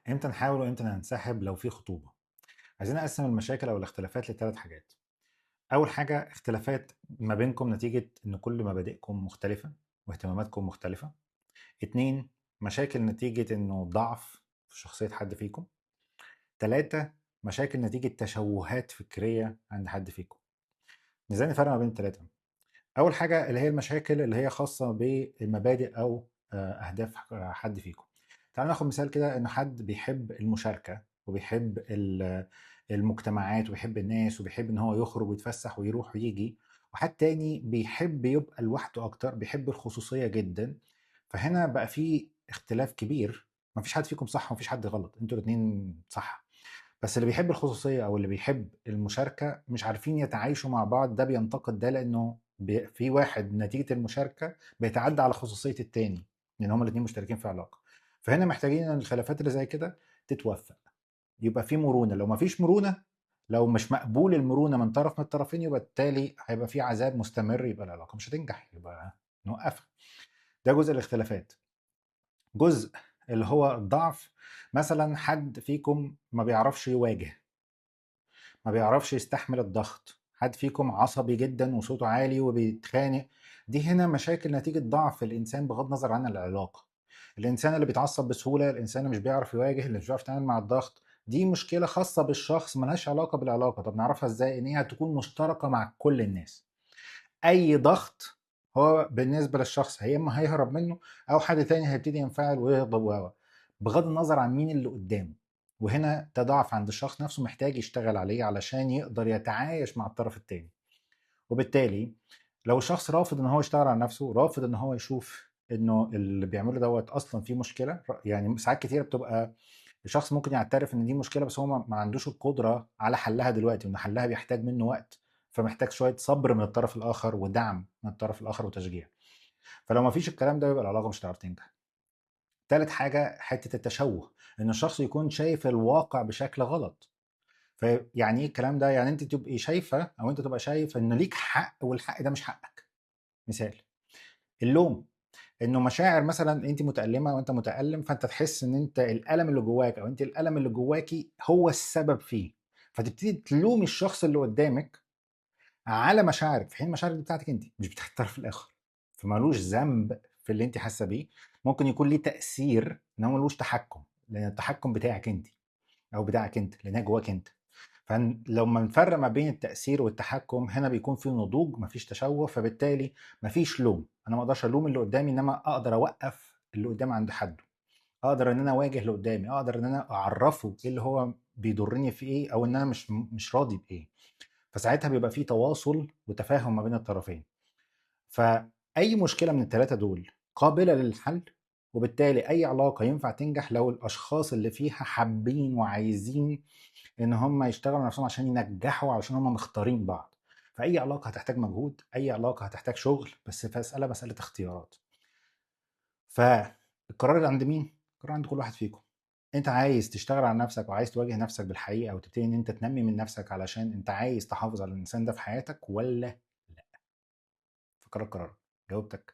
إمتى نحاول وإمتى ننسحب لو في خطوبة؟ عايزين نقسم المشاكل أو الاختلافات ل3 حاجات. أول حاجة اختلافات ما بينكم نتيجة إن كل مبادئكم مختلفة واهتماماتكم مختلفة. 2 مشاكل نتيجة إنه ضعف في شخصية حد فيكم. 3 مشاكل نتيجة تشوهات فكرية عند حد فيكم. إزاي نفرق ما بين التلاتة؟ أول حاجة اللي هي المشاكل اللي هي خاصة بالمبادئ أو أهداف حد فيكم. تعالوا ناخد مثال كده، إن حد بيحب المشاركة وبيحب المجتمعات وبيحب الناس وبيحب إن هو يخرج ويتفسح ويروح ويجي، وحد تاني بيحب يبقى لوحده أكتر، بيحب الخصوصية جدا. فهنا بقى في اختلاف كبير، مفيش حد فيكم صح ومفيش حد غلط، انتوا الاتنين صح، بس اللي بيحب الخصوصية أو اللي بيحب المشاركة مش عارفين يتعايشوا مع بعض. ده بينتقد ده لأنه في واحد نتيجة المشاركة بيتعدى على خصوصية التاني، لأن هما الاتنين مشتركين في علاقة. فهنا محتاجين إن الخلافات اللي زي كده تتوفق، يبقى في مرونة. لو مفيش مرونة، لو مش مقبول المرونة من طرف من الطرفين، يبقى بالتالي هيبقى في عذاب مستمر، يبقى العلاقة مش هتنجح، يبقى نوقفها. ده جزء الاختلافات. جزء اللي هو الضعف، مثلا حد فيكم ما بيعرفش يواجه، ما بيعرفش يستحمل الضغط، حد فيكم عصبي جدا وصوته عالي وبيتخانق، دي هنا مشاكل نتيجة ضعف الإنسان بغض النظر عن العلاقة. الإنسان اللي بيتعصب بسهولة، الإنسان اللي مش بيعرف يواجه، اللي مش بيعرف يتعامل مع الضغط، دي مشكلة خاصة بالشخص ملهاش علاقة بالعلاقة. طب نعرفها إزاي؟ إن هي هتكون مشتركة مع كل الناس. أي ضغط هو بالنسبة للشخص يا إما هيهرب منه أو حد تاني هيبتدي ينفعل ويغضب بغض النظر عن مين اللي قدامه. وهنا ده ضعف عند الشخص نفسه محتاج يشتغل عليه علشان يقدر يتعايش مع الطرف التاني. وبالتالي لو الشخص رافض ان هو يشتغل على نفسه، رافض ان هو يشوف انه اللي بيعمله دوت اصلا فيه مشكلة، يعني ساعات كتير بتبقى الشخص ممكن يعترف ان دي مشكلة بس هو ما عندوش القدرة على حلها دلوقتي، وان حلها بيحتاج منه وقت، فمحتاج شوية صبر من الطرف الاخر ودعم من الطرف الاخر وتشجيع. فلو ما فيش الكلام ده يبقى العلاقة مش هتعرف تنجح. تالت حاجة حتة التشوه، إن الشخص يكون شايف الواقع بشكل غلط. فيعني إيه الكلام ده؟ يعني أنت تبقي شايفة أو أنت تبقى شايف إن ليك حق والحق ده مش حقك. مثال اللوم، إنه مشاعر مثلا أنت متألمة وأنت متألم، فأنت تحس إن أنت الألم اللي جواك أو أنت الألم اللي جواكي هو السبب فيه، فتبتدي تلومي الشخص اللي قدامك على مشاعرك، في حين المشاعر دي بتاعتك أنت مش بتاعت الطرف الآخر، فمالوش ذنب في اللي انت حاسه بيه. ممكن يكون ليه تأثير ان هو ملوش تحكم، لان التحكم بتاعك انت او بتاعك انت، لان هي جواك انت. فلو ما نفرق ما بين التأثير والتحكم هنا بيكون في نضوج، مفيش تشوه، فبالتالي مفيش لوم. انا ما اقدرش الوم اللي قدامي، انما اقدر اوقف اللي قدامي عند حده، اقدر ان انا اواجه اللي قدامي، اقدر ان انا اعرفه ايه اللي هو بيضرني في ايه، او ان انا مش راضي بايه. فساعتها بيبقى في تواصل وتفاهم ما بين الطرفين. فأي مشكلة من الثلاثة دول قابلة للحل، وبالتالي أي علاقة ينفع تنجح لو الأشخاص اللي فيها حابين وعايزين إن هم يشتغلوا على نفسهم عشان ينجحوا، علشان هم مختارين بعض. فأي علاقة هتحتاج مجهود، أي علاقة هتحتاج شغل، بس مسألة اختيارات. فالقرار اللي عند مين؟ القرار عند كل واحد فيكم. أنت عايز تشتغل على نفسك وعايز تواجه نفسك بالحقيقة وتبتدي إن أنت تنمي من نفسك علشان أنت عايز تحافظ على الإنسان ده في حياتك ولا لا؟ فقرار قرارك. جاوبتك.